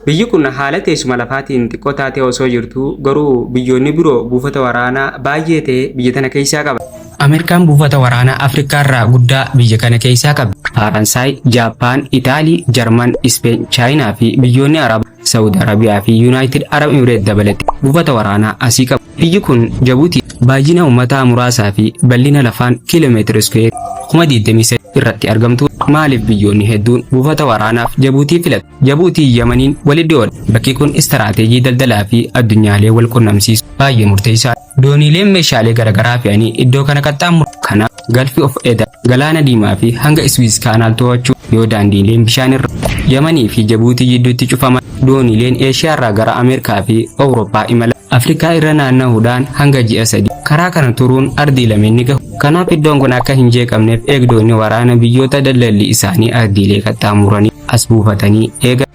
Biyyi kun haala teessuma lafaatiin xiqqoo taatee osoo jirtuu garuu biyyoonni biroo buufata waraanaa baay'ee ta'e biyya tana keessaa qaba. Ameerikaan buufata waraanaa Afrikaa irraa guddaa biyya kana keessaa qabdi. Faransaay, Jaappaan, Itaalii, Jarman, Ispeen, Chaayinaa fi biyyoonni Arabaa, Saawud Arabiyaa fi Yuunaayitid Arab Emireet dabalate buufata waraanaa asii qabu. Biyyi kun Jabuutii baay'ina uummataa muraasaa fi bal'ina lafaan kiiloomeetira iskuweer 23,000 irratti argamtu. Maaliif biyyoonni hedduun buufata waraanaaf Jabuutii filatu? Jabuutii Yamaniin walitti dhiyoodha. Bakki kun istiraateejii daldalaa fi addunyaalee wal qunnamsiisu baay'ee murteessaadha. Dooniileen meeshaalee garaagaraa fe'anii iddoo kana qaxxaamuru. Kanaaf Gulf of Aden, Galaana Diimaa fi hanga Suez Canal to'achuu yoo daandiileen bishaan irra Yamanii fi Jabuutii jidduutti cufaman, dooniileen Eeshiyaa irraa gara Ameerikaa fi Awurooppaa imala Afrikaa irra naanna'uudhaan hanga ji'a 3 karaa kana turuun ardii lameen ni gahu. Kanaaf iddoon kun akka hin jeeqamneef eegdonni waraana biyyoota daldalli isaanii ardiilee qaxxaamuranii as buufatanii eegan.